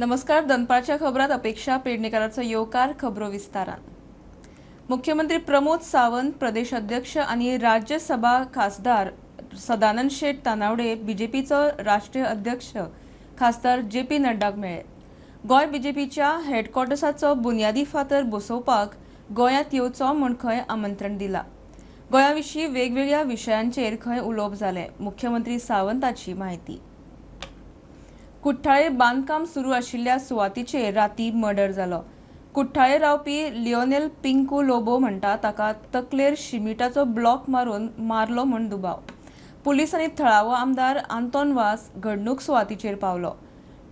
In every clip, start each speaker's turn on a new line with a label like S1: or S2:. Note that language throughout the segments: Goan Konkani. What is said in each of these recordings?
S1: नमस्कार, दनपारच्या खबरात अपेक्षा पेडणेकरांचो येवकार. खबरो विस्तारान. मुख्यमंत्री प्रमोद सावंत, प्रदेश अध्यक्ष आनी राज्यसभा खासदार सदानंद शेट तानावडे बीजेपीचो राष्ट्रीय अध्यक्ष खासदार जे पी नड्डाक मेळ्ळे. गोंय बीजेपीच्या हेडक्वॉर्टर्साचो बुन्यादी फातर बसोवपाक गोंयांत येवचो म्हूण खंय आमंत्रण दिला. गोंया विशीं वेगवेगळ्या विशयांचेर खंय उलोवप जालें. मुख्यमंत्री सावंताची म्हायती. कुठ्ठाळे बांदकाम सुरू आशिल्ल्या सुवातीचेर राती मर्डर जालो. कुठ्ठाळे रावपी लिओनेल पिंकू लोबो म्हणटा ताका तकलेर शिमिटाचो ब्लॉक मारून मारलो म्हूण दुबाव. पुलीस आनी थळावो आमदार आंतोन वास घडणूक सुवातीचेर पावलो.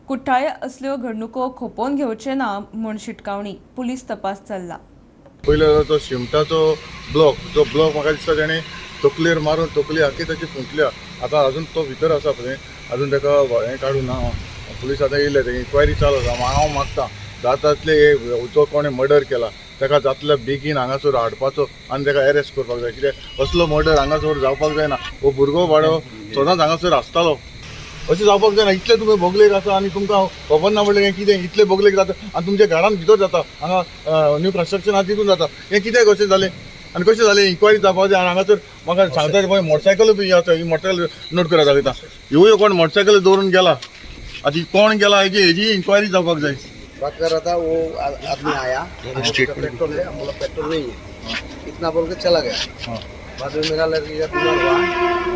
S1: कुठ्ठाळे असल्यो घडणुको खोपोवन घेवचे ना म्हूण शिटकावणी. पुलीस तपास चल्ला.
S2: पयलो तो शिमटाचो ब्लॉक, जो ब्लॉक म्हाका दिसता ताणें तकलेर मारून तकली आखी ताची फुटल्या. आतां अजून तो भितर आसा पळय, अजून ताका हें काडूं ना. पुलीस आतां येयले, तें इन्क्वायरी चालू आसा. हांव मागता जातातले जो कोणें मर्डर केला ताका जातले बेगीन हांगासर हाडपाचो आनी ताका एरेस्ट करपाक जाय. कित्याक असलो मर्डर हांगासर जावपाक जायना. हो भुरगो बाडो सदांच हांगासर आसतालो, अशें जावपाक जायना. इतले तुमी बोगलेक आसा आनी तुमकां खबर ना म्हणलें कितें इतले बोगलेक जाता आनी तुमच्या घरान भितर जाता, हांगा न्यू कन्स्ट्रक्शन आसा तितून जाता. हें कित्याक अशें जालें आनी कशें जालें इन्क्वायरी जावपाक जाय. आनी हांगासर म्हाका सांगता पळय मोटरसायकल बी आसा, ही मोटरसायकल नोट करा दाखयता. ह्यो कोण मोटरसायकल दवरून गेला, आतां कोण गेला हेजी इन्क्वायरी जावपाक जाय.
S3: बात कर रहा था, वो आदमी आया, पेट्रोल है, हम बोला पेट्रोल नहीं है, इतना बोल के चला गया। बाद में मेरा लड़की का बीमार हुआ,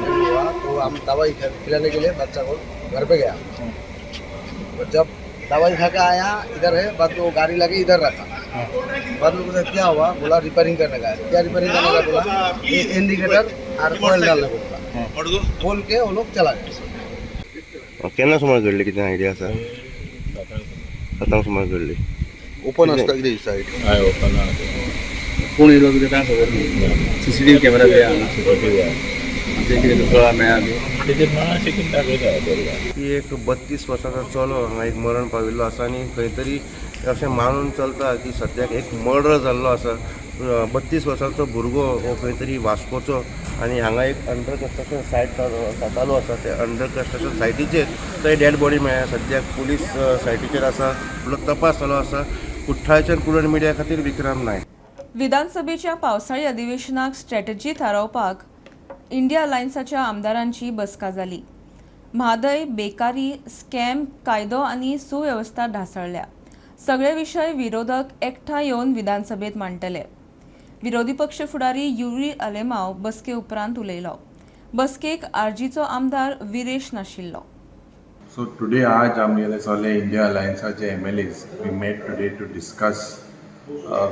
S3: डेंगू हुआ, तो हम दवाई खिलाने के लिए बच्चा को घर पे गया। और जब दवाई खा के आया इधर है, बाद में वो गाड़ी लगी इधर रखा। बाद में बोला क्या हुआ, बोला रिपेयरिंग करने का है। क्या रिपेयरिंग करने का, बोला ये इंडिकेटर और ऑयल डालने को बोला। बोल के वो लोग चला गया।
S4: केन्ना सुमार घडली, कितें आयडिया आसा? 7 सुमार घडली.
S2: ओपन आसता कितें सायड?
S5: हय, ओपन आसा.
S6: कोण येयलो कितें कांय खबर ना. सीसीटीव्ही कॅमेरा बी आहा, आमचें कितें कळ्ळां मेळ्ळा बी
S5: तेजेर मातशें कितें दाखयता बरें.
S4: की एक 32 वर्सांचो चलो हांगा एक मरण पाविल्लो आसा आनी खंय तरी अशें मानून चलता की सद्याक एक मर्डर जाल्लो आसा. 32 वर्सांचो भुरगो हो खंय तरी वास्कोचो आनी हांगा एक अंडर कन्स्ट्रक्शन सायट चालू आसा. ते अंडर कन्स्ट्रक्शन सायटीचेर थंय डेड बॉडी मेळ्ळ्या. सद्याक पुलीस सायटीचेर आसा, फुडलो तपास चालू आसा. कुठ्ठाळच्यान कुडण मिडिया खातीर विक्रम नायक.
S1: विधानसभेच्या पावसाळी अधिवेशनाक स्ट्रॅटजी थारावपाक इंडिया अलायन्साच्या आमदारांची बसका जाली. म्हादय, बेकारी, स्कॅम, कायदो आनी सुवेवस्था ढासळ्ळ्या. सगळे विशय विरोधक एकठांय येवन विधानसभेत मांडटले. विरोधी पक्ष फुडारी युरी आलेमाव बसके उपरांत उलयलो. बसकेक आरजीचो आमदार विरेश नाशिल्लो.
S7: सो टुडे आज आमगेले सगळे India अलायन्साचे MLAs we met today to discuss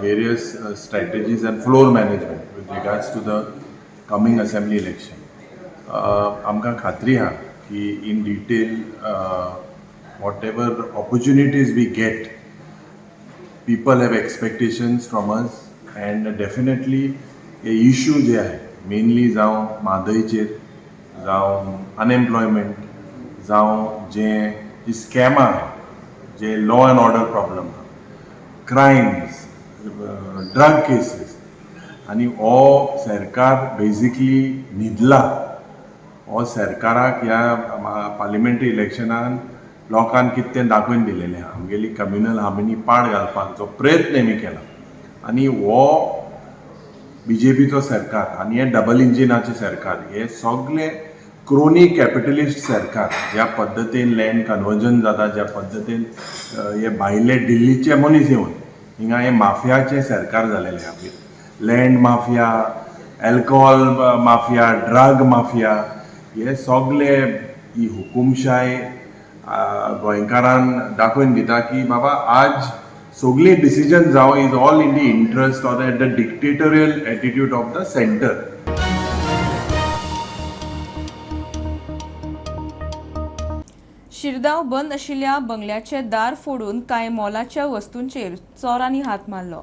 S7: various strategies and floor management with regards to the coming assembly election. आमकां खात्री आहा की in detail whatever opportunities we get, people have expectations from us and definitely hey issue जे आहे मेनली जावं म्हादयचेर, जावं अनएम्प्लॉयमेंट, जावं जे जी स्कॅमां आहाय, जे लॉ एंड ऑर्डर प्रॉब्लम आहा, क्रायम्स, ड्रग केसीस आनी हो सरकार बेजिकली न्हिदला. हो सरकाराक ह्या पार्लिमेंटरी इलेक्शनान लोकान कितें तें दाखोवन दिलेलें आहा. आमगेली कम्युनल हार्मनी पाड घालपाक जो प्रयत्न हेमी केला आनी हो बीजेपीचो सरकार आनी हे डबल इंजिनाचें सरकार हे सगळे क्रोनी कॅपिटलिस्ट सरकार, ज्या पद्दतीन लँड कन्वर्जन जाता, ज्या पद्दतीन हे भायले दिल्लीचे मनीस येवन हिंगा हे माफियाचें सरकार जालेलें आहा. Land mafia, alcohol mafia, drug mafia, हे सगळे ही हुकुमशाय गोंयकारान दाखोवन दिता की बाबा आज सगळीं डिसिजन जावं is all in the interest or at the dictatorial attitude of the centre.
S1: Shirdao बंद आशिल्ल्या बंगल्याचे दार फोडून कांय मोलाच्या वस्तूंचेर चोरांनी हात मारलो.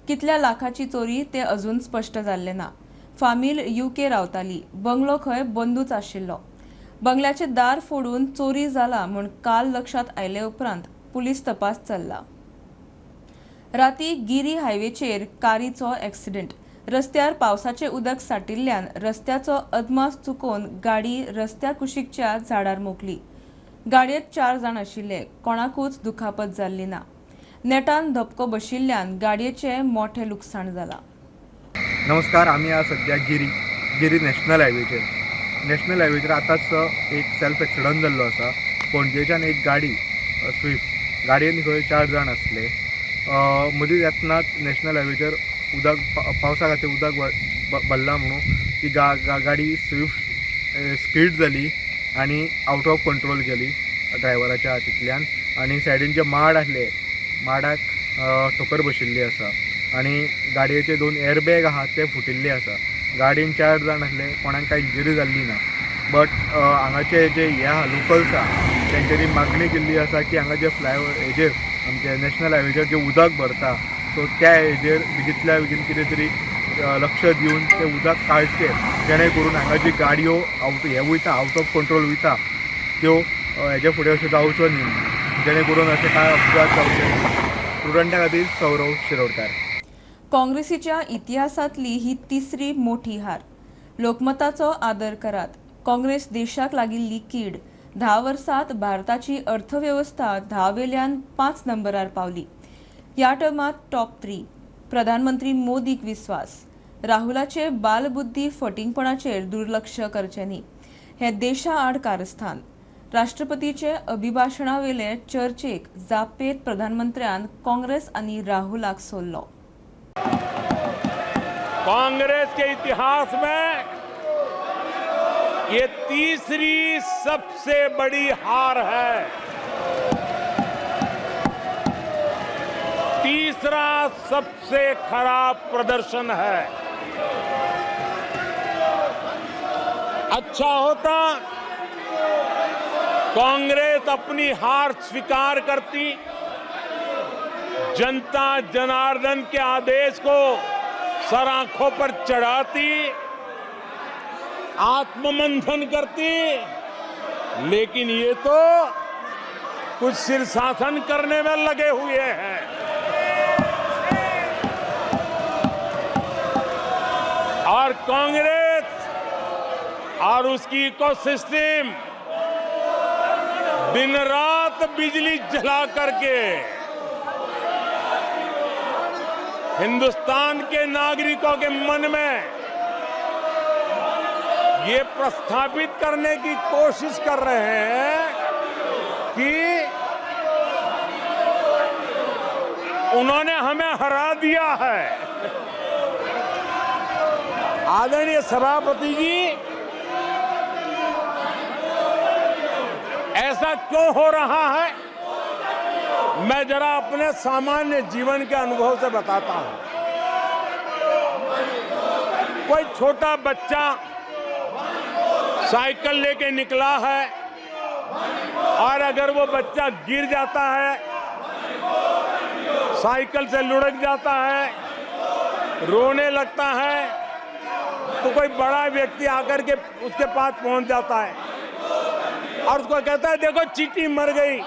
S1: कितल्या लाखाची चोरी ते अजून स्पश्ट जाल्लें ना. फामील युके रावताली. बंगलो खंय बंदूच आशिल्लो. बंगल्याचे दार फोडून चोरी जाला म्हूण काल लक्षांत आयले उपरांत पुलीस तपास चल्ला. राती गिरी हायवेचेर कारीचो एक्सिडेंट. रस्त्यार पावसाचें उदक साठिल्ल्यान रस्त्याचो अदमास चुकोवन गाडी रस्त्या कुशीकच्या झाडार मोखली. गाडयेत 4 जाण आशिल्ले. कोणाकूच दुखापत जाल्ली ना. नेटान धपको बशिल्ल्यान गाडयेचें मोठें लुकसाण जालां.
S8: नमस्कार, आमी आज सद्या गिरी नॅशनल हायवेचेर. नॅशनल हायवेचेर आतांच एक सेल्फ एक्सिडंट जाल्लो आसा. पणजेच्यान एक गाडी स्विफ्ट गाडयेन खंय 4 जाण आसले. मदींच येतना नॅशनल हायवेचेर उदक पावसा खातीर उदक भरलां म्हणून ती गाडी स्विफ्ट स्कीड जाली आनी आवट ऑफ कंट्रोल गेली ड्रायव्हराच्या हातींतल्यान आनी सायडीन जे माड आसले माडाक ठोकर बशिल्ली आसा आनी गाडयेचे 2 एअरबॅग आहा ते फुटिल्ले आसा. गाडयेन 4 जाण आसले, कोणाक कांय इंजरी जाल्ली ना. बट हांगाचे जे हे आहा लोकल्स आहा तेंच्यांनी मागणी केल्ली आसा की हांगा जे फ्लायओवर हेजेर आमचे नॅशनल हायवेचेर जे उदक भरता सो त्या हेजेर बेगींतल्या बेगीन कितें तरी लक्ष दिवन तें उदक काडचें, जेणे करून हांगा जी गाडयो आवट हे वयता आवट ऑफ कंट्रोल वयता त्यो हेजे फुडें अश्यो जावच्यो न्ही, जेणे करून अशें कांय अपघात जावचे न्ही. स्टुडंटा खातीर सौरव शिरोडकार.
S1: काँग्रेसीच्या इतिहासांतली ही तिसरी मोठी हार. लोकमताचो आदर करात. काँग्रेस देशाक लागिल्ली कीड. 10 वर्सांत भारताची अर्थवेवस्था 10 वेल्यान 5 नंबरार पावली. ह्या टर्मांत टॉप 3. प्रधानमंत्री मोदीक विस्वास. राहुलाचे बालबुद्धी फटींगपणाचेर दुर्लक्ष करचें न्ही. हे देशा आड कारस्थान. राष्ट्रपतीचे अभिभाशणावेले चर्चेक जापेत प्रधानमंत्र्यान काँग्रेस आनी राहुलाक सोडलो.
S9: कांग्रेस के इतिहास में ये तीसरी सबसे बड़ी हार है. तीसरा सबसे खराब प्रदर्शन है. अच्छा होता कांग्रेस अपनी हार स्वीकार करती, जनता जनार्दन के आदेश को सर आंखों पर चढ़ाती, आत्ममंथन करती, लेकिन ये तो कुछ शीर्षासन करने में लगे हुए हैं। और कांग्रेस और उसकी इकोसिस्टम दिन रात बिजली जला करके हिंदुस्तान के नागरिकों के मन में ये प्रस्थापित करने की कोशिश कर रहे हैं कि उन्होंने हमें हरा दिया है। आदरणीय सभापति जी, ऐसा क्यों हो रहा है, मैं जरा अपने सामान्य जीवन के अनुभव से बताता हूं। कोई छोटा बच्चा साइकिल लेके निकला है और अगर वो बच्चा गिर जाता है, साइकिल से लुढ़क जाता है, रोने लगता है, तो कोई बड़ा व्यक्ति आकर के उसके पास पहुंच जाता है और उसको कहता है, देखो चींटी मर गई,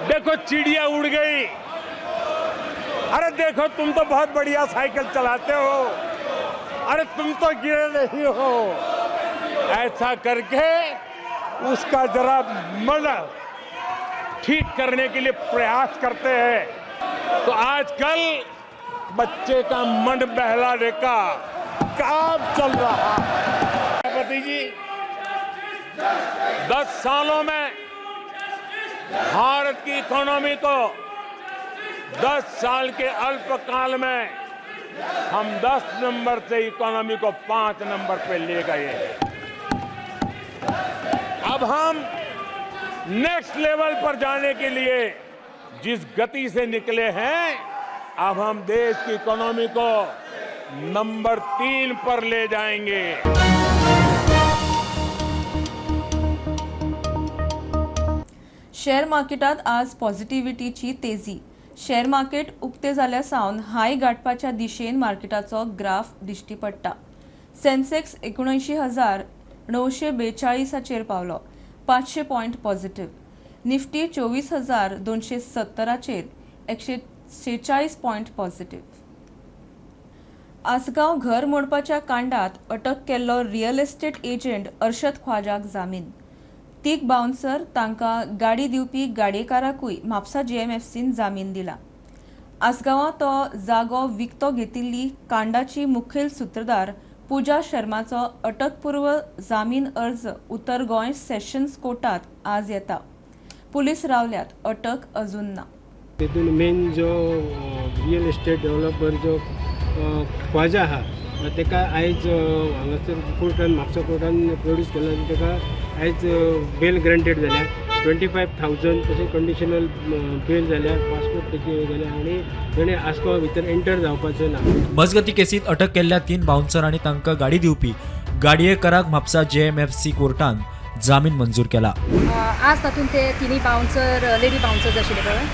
S9: देखो चिड़िया उड़ गई, अरे देखो तुम तो बहुत बढ़िया साइकिल चलाते हो, अरे तुम तो गिरे नहीं हो। ऐसा करके उसका जरा मन ठीक करने के लिए प्रयास करते हैं। तो आजकल बच्चे का मन बहलाने का काम चल रहा है। पति जी, 10 सालों में भारत की इकोनॉमी को 10 साल के अल्पकाल में हम 10 नंबर से इकोनॉमी को 5 नंबर पे ले गए हैं। अब हम नेक्स्ट लेवल पर जाने के लिए जिस गति से निकले हैं, अब हम देश की इकोनॉमी को नंबर 3 पर ले जाएंगे।
S1: शेअर मार्केटात आज पॉझिटिव्हिटीची तेजी. शेअर मार्केट उक्ते जाल्या सावन हाय गाठपाच्या दिशेन मार्केटाचो ग्राफ दिश्टी पडटा. सेन्सेक्स 79,942 पावलो, 500 point positive. Nifty 24,270 146 point positive. Assagao घर मोडपाच्या कांडात अटक केल्लो रियल एस्टेट एजंट अर्शद ख्वाजाक जामीन. तीग बावन्सर तांकां गाडी दिवपी गाडयेकाराकूय म्हापसा जीएमएफसीन जामीन दिला. आसगांवां तो जागो विकतो घेतिल्ली कांडाची मुखेल सुत्रधार पूजा शर्माचो अटकपूर्व जामीन अर्ज उत्तर गोंय सेशन्स कोर्टात आज येता. पुलीस रावल्यात, अटक अजून ना.
S10: तितून मेन जो रियल इस्टेट डेव्हलपर जो ख्वाजा आहा तेका आयज हांगासर कोर्टान म्हापसा कोर्टान प्रोड्यूस केला आनी तेका आयज बेल ग्रँटेड जाल्या. 25,000 तशें कंडिशनल बेल जाल्या, पासपोर्ट तेची जाल्या आनी तेणें आसगांव भितर एंटर जावपाचें ना.
S11: मजगती केसीत अटक केल्ल्या 3 बाउन्सर आनी तांकां गाडी दिवपी गाडयेकाराक म्हापसा जेएमएफसी कोर्टान जामीन मंजूर केला.
S12: आज तातूंत ते तिनूय बाउन्सर, लेडी बाउन्सर्स आशिल्ले पळय,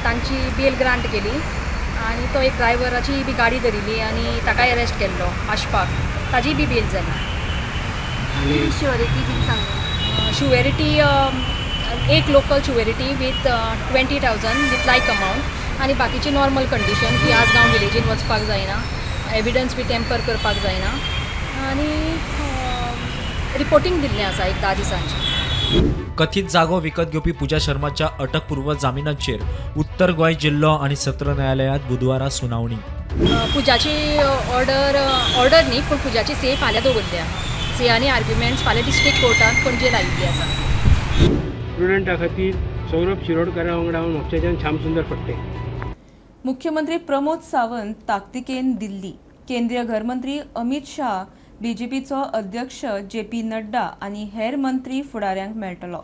S12: तांची बेल ग्रांट केली आनी तो एक ड्रायव्हराची बी गाडी धरिल्ली आनी ताकाय अरेस्ट केल्लो आशपाक, ताजीय बी बेल जाली.
S10: आनी
S12: शुअरिटी बीन सांग. शुअरिटी एक local surety with 20,000 with like amount आनी बाकीची नॉर्मल कंडिशन की आसगांव विलेजीन वचपाक जायना, एविडन्स बी टेम्पर करपाक जायना आनी रिपोर्टींग दिल्लें आसा एक 10 दिसांचें.
S11: कथित जागो विकत घेवपी पूजा शर्माच्या अटकपूर्व जामिनाचेर उत्तर गोंय जिल्लो आनी सत्र न्यायालयात बुधवारा सुनावणी.
S12: पुजाची ऑर्डर ऑर्डर न्ही पूण पुजाची स्टे फाल्यां दवरल्या. स्टे आनी आर्ग्युमेंट्स फाल्यां डिस्ट्रिक्ट कोर्टान पणजे लायिल्ली आसा.
S10: प्रुडंटा खातीर सौरभ शिरोडकारा वांगडा हांव म्हापशेच्यान श्यामसुंदर फडते.
S1: मुख्यमंत्री प्रमोद सावंत ताकतिकेन दिल्ली. केंद्रीय घरमंत्री अमित शाह, बीजेपीचो अध्यक्ष जे पी नड्डा आनी हेर मंत्री फुडाऱ्यांक मेळटलो.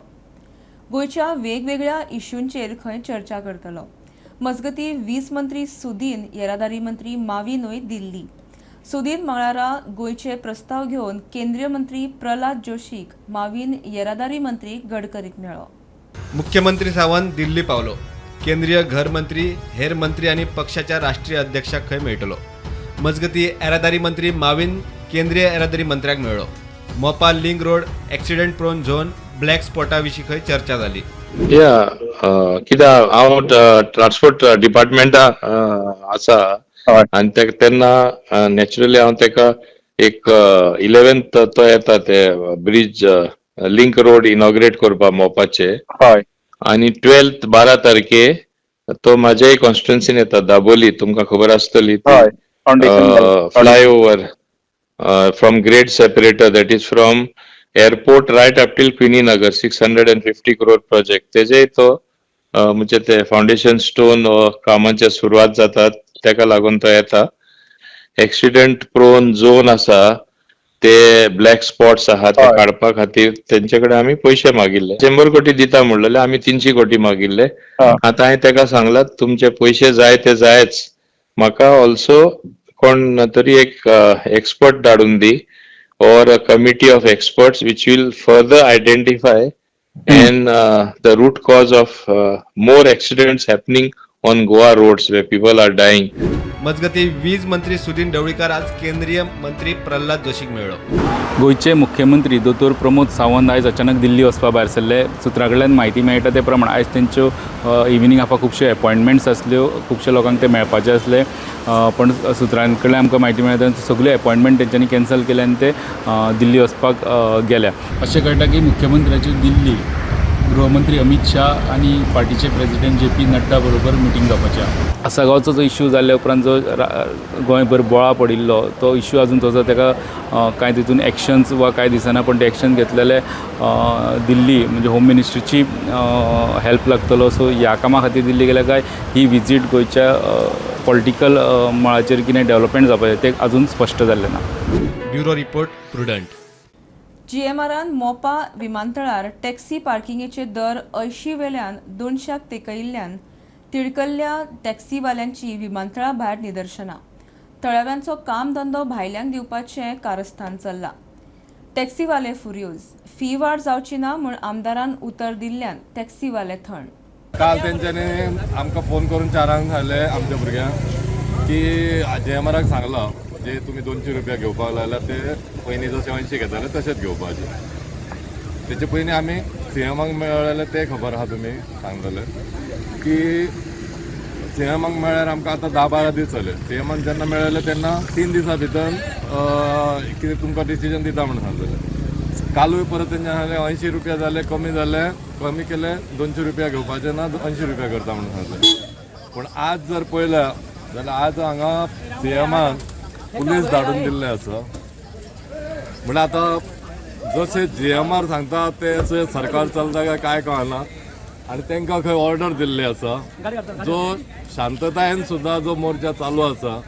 S1: गोंयच्या वेगवेगळ्या इश्यूंचेर खंय चर्चा करतलो. मजगती वीज मंत्री सुदीन, येरादारी मंत्री माविनूय दिल्ली. सुदीन मंगळारा गोंयचे प्रस्ताव घेवन केंद्रीय मंत्री प्रल्हाद जोशीक, माविन येरादारी मंत्री गडकरीक मेळ्ळो.
S13: मुख्यमंत्री सावंत दिल्ली पावलो. केंद्रीय घर मंत्री, हेर मंत्री आनी पक्षाच्या राष्ट्रीय अध्यक्षाक खंय मेळटलो. मजगती येरादारी मंत्री माविन केंद्रीय येरादारी मंत्र्याक मेळ्ळो. Mopa link road, accident prone zone, black स्पॉटा विशीं खंय चर्चा जाली.
S14: या, कित्याक हांव ट्रान्सपोर्ट डिपार्टमेंटा आसा आनी तेन्ना नॅचरली हांव तेका एक 11th तो येता ते ब्रीज लिंक रोड इनॉग्रेट करपाक मोपाचे आनी 12th 12 तारखे तो म्हाज्याय कॉन्स्टिट्युन्सीन येता, दाबोली, तुमकां खबर आसतली. Flyover from grade separator, that is from airport right up till Queeny Nagar, 650 crore project, तेजेय तो म्हणजे ते फावंडेशन स्टोन कामाचे सुरवात जातात तेका लागून तो येता. एक्सिडंट प्रोन झोन आसा, ते ब्लॅक स्पॉट्स आहा ते काडपा खातीर तेंचे कडेन आमी पयशे मागिल्ले. 100 कोटी दिता म्हणलेले, आमी 300 कोटी मागिल्ले. आतां हांवें तेका सांगला, तुमचे पयशे जाय ते जायच, म्हाका ऑल्सो कोण तरी एक एक्सपर्ट धाडून दी or a committee of experts which will further identify and the root cause of more accidents happening on Goa roads where people are dying.
S13: मजगती वीज मंत्री सुदिन ढवळीकार आज केंद्रीय मंत्री प्रल्हाद जोशीक मेळ्ळो.
S6: गोंयचे मुख्यमंत्री दोतोर प्रमोद सावंत आयज अचानक दिल्ली वचपा भायर सरले. सुत्रा कडल्यान म्हायती मेळटा ते प्रमाण आयज तेंच्यो इविनींग हाफा खुबश्यो एपॉयंटमेंट्स आसल्यो, खुबशे लोकांक ते मेळपाचे आसले, पण सुत्रां कडल्यान आमकां म्हायती मेळटा सगल्यो एपॉयंटमेंट तेंच्यांनी कॅन्सल केले आनी ते दिल्ली वचपाक गेल्या. अशें कळटा की मुख्यमंत्र्याची दिल्ली गृहमंत्री अमित शाह आनी पार्टीचे प्रेजिडेंट जे पी नड्डा बरोबर मिटींग जावपाची आहा. आसगांवचो जो इश्यू जाल्ल्या उपरांत जो गोंयभर बोळा पडिल्लो तो इश्यू अजून तसो तेका कांय तितून एक्शन्स वा कांय दिसना, पण ते एक्शन घेतलेले दिल्ली म्हणजे होम मिनिस्ट्रीची हेल्प लागतलो. सो ह्या कामा खातीर दिल्ली गेल्या काय ही विजीट गोंयच्या पॉलिटिकल मळाचेर कितें डेवलपमेंट जावपाचें तें अजून स्पश्ट जाल्लें ना.
S13: Bureau report, Prudent.
S1: जीएमआरान मोपा विमानतळार टॅक्सी पार्किंगेचे दर 80 वेल्यान 200 तेकयिल्ल्यान तिडकल्ल्या टॅक्सीवाल्यांची विमानतळा भायर निदर्शनां. थळाव्यांचो कामधंदो भायल्यांक दिवपाचें कारस्थान चल्लां. टॅक्सीवाले फुर्योज, फी वाड जावची ना म्हूण आमदारान उतर दिल्ल्यान टॅक्सीवाले थंड.
S15: काल तेंच्यांनी आमकां फोन करून 4 सांगलें आमच्या भुरग्यांक की जीएमआराक सांगलां जे तुमी 200 रुपया घेवपाक लागल्या ते पयलीं जशें 80 घेताले तशेंच घेवपाचे. तेचे पयलीं आमी सीएमाक मेळ्ळें तें खबर आहा, तुमी सांगतले की सीएमाक मेळ्ळ्यार आमकां आतां 10-12 दीस जाले. सीएमाक जेन्ना मेळ्ळें तेन्ना 3 दिसां भितर कितें तुमकां डिसिजन दिता म्हूण सांगलेलें. कालूय परत तेंच्या सांगलें 80 रुपया जाले, कमी जाले, कमी केले, 200 रुपया घेवपाचे ना, 80 रुपया करता म्हणून सांगलें. पूण आज जर पळयल्या जाल्यार आज हांगा सीएमान पुलीस धाडून दिल्ले आसा. म्हणल्यार आतां जशें जीएमआर सांगता तें सरकार चलता काय काय कळना. आनी तांकां खंय ऑर्डर दिल्ली आसा, जो शांततायेन सुद्दां जो मोर्चा चालू आसा,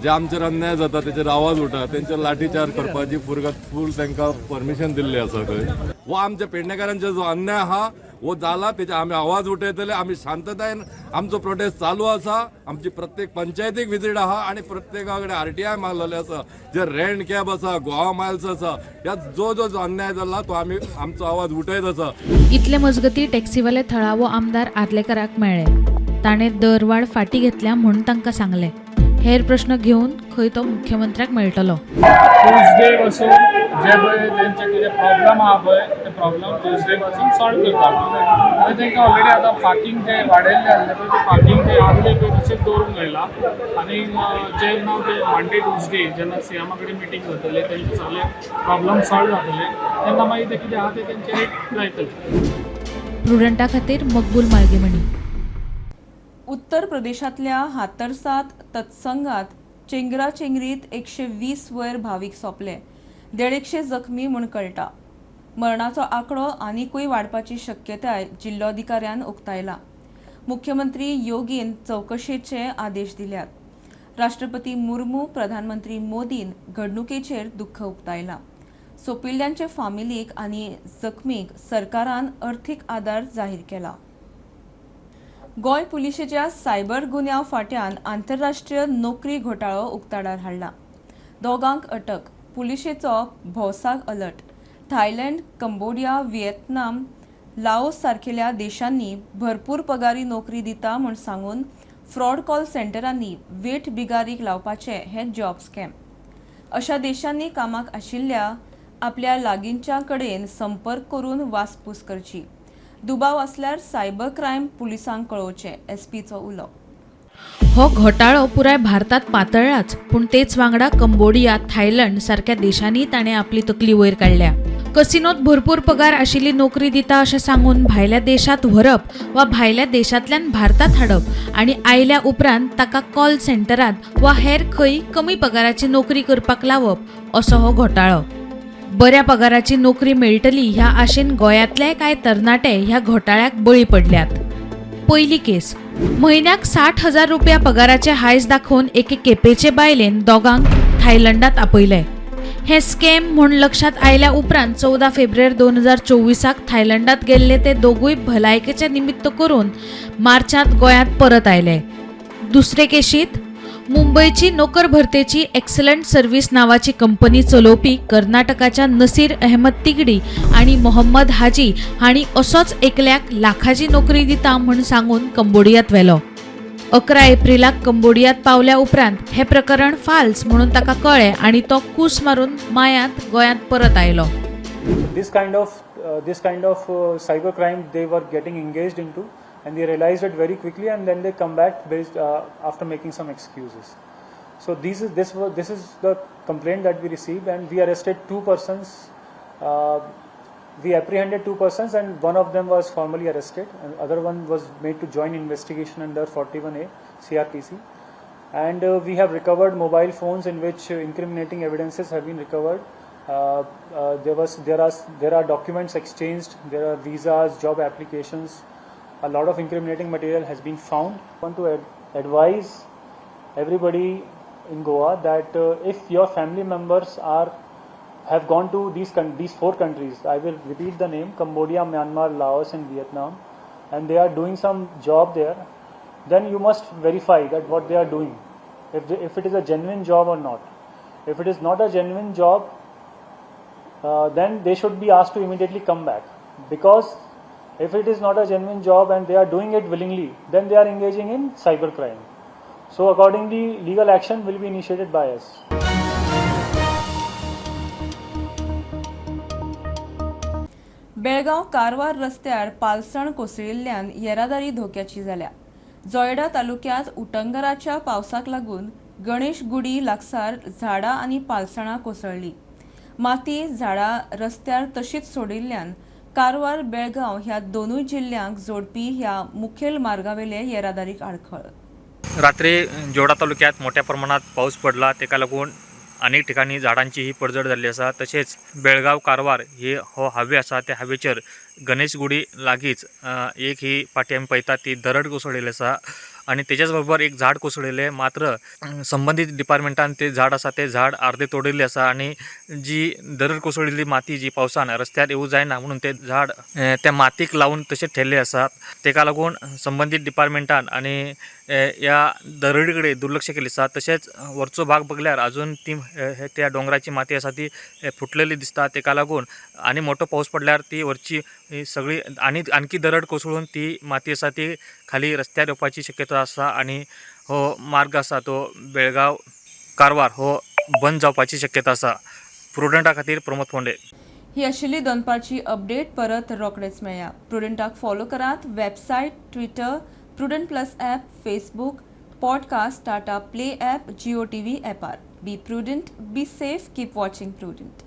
S15: जे आमचेर अन्याय जाता तेचेर आवाज उठा, तेंचेर लाठीचार्ज करपाची फूल तांकां परमिशन दिल्ली आसा खंय. वो आमच्या पेडणेकारांचेर जो अन्याय आहा वो जाला, तेचेर आमी आवाज उठयतले. आमी शांततायेन आमचो प्रोटेस्ट चालू आसा. आमची प्रत्येक पंचायतीक विजीट आहा आनी प्रत्येका कडेन आरटीआय मारलेले आसा. जे रेंट कॅब आसा, गोवा मायल्स आसा, ह्या जो जो जो अन्याय जाला तो आमी आमचो आवाज उठयत आसा.
S16: इतले मजगती टॅक्सीवाले थळावो आमदार आर्लेकराक मेळ्ळे. ताणें दरवाड फाटी घेतल्या म्हूण तांकां सांगलें. हेर प्रश्न घेवन खंय तो मुख्यमंत्र्याक मेळटलो.
S17: ट्युजडे पासून जे पळय तेंचे कितें प्रॉब्लम आहा पळय ते प्रॉब्लम ट्युजडे पासून सॉल्व करता. आनी तांकां ऑलरेडी आतां पार्किंग ते वाडयल्लें आसलें पळय ते पार्किंग ते आसलें पळय तशेंच दवरूंक लायलां. आनी जेन्ना ते मंडे ट्युजडे जेन्ना सीएमा कडेन मिटींग जातले तेंचे सगळे प्रॉब्लम सॉल्व जातले तेन्ना मागीर ते कितें आहा ते तेंचे रेट लायतले.
S16: प्रुडंटा खातीर मकबूल मालगीमणी.
S1: उत्तर प्रदेशांतल्या हातरसात तत्संगात चेंगराचेंगरीत 120 वयर भावीक सोंपले, 150 जखमी म्हूण कळटा. मरणाचो आंकडो आनिकूय वाडपाची शक्यताय जिल्लोधिकाऱ्यान उक्तायला. मुख्यमंत्री योगीन चवकशेचे आदेश दिल्यात. राष्ट्रपती मुर्मू, प्रधानमंत्री मोदीन घडणुकेचेर दुख्ख उक्तायला. सोंपिल्ल्यांचे फामिलीक आनी जखमीक सरकारान अर्थीक आदार जाहीर केला. गोंय पुलिशेच्या सायबर गुन्यांव फांट्यान आंतरराष्ट्रीय नोकरी घोटाळो उक्ताडार हाडला. दोगांक अटक. पुलिशेचो भौसाक alert. Thailand, Cambodia, Vietnam, Laos सारकेल्या देशांनी भरपूर पगारी नोकरी दिता म्हूण सांगून फ्रॉड कॉल सेंटरांनी वेठ बिगारीक लावपाचे हे जॉब स्कॅम. अशा देशांनी कामाक आशिल्ल्या आपल्या लागींच्या कडेन संपर्क करून वासपूस करची. दुबाव असल्यार सायबर क्रायम पुलिसांक कळोवचें, एसपीचो उलो.
S16: हो घोटाळो पुराय भारतात पातळ्ळाच, पूण तेच वांगडा कंबोडिया, थायलंड सारक्या देशांनी ताणें आपली तकली वयर काडल्या. कसिनोत भरपूर पगार आशिल्ली नोकरी दिता अशें सांगून भायल्या देशांत व्हरप वा भायल्या देशांतल्यान भारतात हाडप आनी आयल्या उपरांत ताका कॉल सेंटरांत वा हेर खंय कमी पगाराची नोकरी करपाक लावप असो हो घोटाळो. बऱ्या पगाराची नोकरी मेळटली ह्या आशेन गोंयांतले कांय तरणाटे ह्या घोटाळ्याक बळी पडल्यात. पयली केस, म्हयन्याक 60,000 रुपया पगाराचे हायस दाखोवन एके केपेचे बायलेन दोगांक थायलंडात आपयले. हे स्कॅम म्हूण लक्षात आयल्या उपरांत 14 फेब्रुवारी 2024 थायलंडात गेल्ले ते दोगूय भलायकेचे निमित्त करून मार्चांत गोंयांत परत आयले. दुसरे केशीत मुंबयची नोकर भरतेची एक्सलंट सर्व्हिस नावाची कंपनी चलोवपी कर्नाटकाच्या नसीर अहमद तिगडी आणि मोहम्मद हाजी हांणी असोच एकल्याक लाखाची नोकरी दिता म्हूण सांगून कंबोडियात व्हेलो. 11 एप्रिलाक कंबोडियात पावल्या उपरांत हे प्रकरण फाल्स म्हणून ताका कळ्ळें आनी तो कूस मारून मायांत गोंयांत परत आयलो.
S18: This kind of cyber crime they were getting engaged into, and they realized it very quickly, and then they come back based after making some excuses. So this is the complaint that we received, and we arrested 2 persons. We apprehended 2 persons, and one of them was formally arrested, and other one was made to join investigation under 41A CRPC. And we have recovered mobile phones in which incriminating evidences have been recovered. There are documents exchanged, there are visas, job applications. A lot of incriminating material has been found. I want to advise everybody in Goa that if your family members have gone to these 4 countries, I will repeat the name: Cambodia, Myanmar, Laos and Vietnam, and they are doing some job there, then you must verify that what they are doing, if it is a genuine job or not. If it is not a genuine job, then they should be asked to immediately come back, because if it is not a genuine job and they are doing it willingly, then they are engaging in cyber crime. So accordingly, legal action will be initiated by us.
S1: Belgaum Karwar रस्त्यार पालसण कोसळिल्ल्यान येरादारी धोक्याची जाल्या. जोयडा तालुक्यांत उटंगराच्या पावसाक लागून गणेश गुडी लागसार झाडां आनी पालसणां कोसळ्ळीं. माती झाडां रस्त्यार तशीच सोडिल्ल्यान कारवार बेळगांव ह्या दोनूय जिल्ल्यांक जोडपी ह्या मुखेल मार्गावेले येरादारीक आडखळ.
S19: रात्री जोडा तालुक्यात मोठ्या प्रमाणात पाऊस पडला, तेका लागून अनेक ठिकाणी झाडांची ही पडझड जाल्ली आसा. तशेंच बेळगांव कारवार ही हो हायवे आसा, त्या हायवेचेर गणेशगुडी लागींच एक ही पाटी आमी पळयतात ती दरड कोसळिल्ली आसा आनी तेच्याच बरोबर एक झाड कोसळिल्लें. मात्र संबंदीत डिपार्टमेंटान ते झाड आसा ते झाड अर्दे तोडिल्लें आसा आनी जी दरड कोसळिल्ली माती जी पावसान रस्त्यार येवं जायना म्हणून ते झाड त्या मातीक लावून तशें ठेयल्लें आसा. तेका लागून संबंदीत डिपार्टमेंटान आनी ह्या दरडी कडेन दुर्लक्ष केल्लें आसा. तशेंच वरचो भाग बगल्यार अजून ती त्या दोंगराची माती आसा ती फुटलेली दिसता. तेका लागून आनी मोठो पावस पडल्यार ती वरची सगळी आनी आणखी दरड कोसळून ती माती आसा ती खाली रस्त्यार येवपाची शक्यता आसा आनी हो मार्ग आसा तो बेळगांव कारवार हो बंद जावपाची शक्यता आसा. प्रुडंटा खातीर प्रमोद फोंडे.
S1: ही आशिल्ली दनपारची अपडेट. परत रोखडेच मेळया. प्रुडंटाक फॉलो करात website, Twitter, Prudent plus app, Facebook, podcast, Tata play app, Jio TV ॲपार. Be prudent, be safe, keep watching Prudent.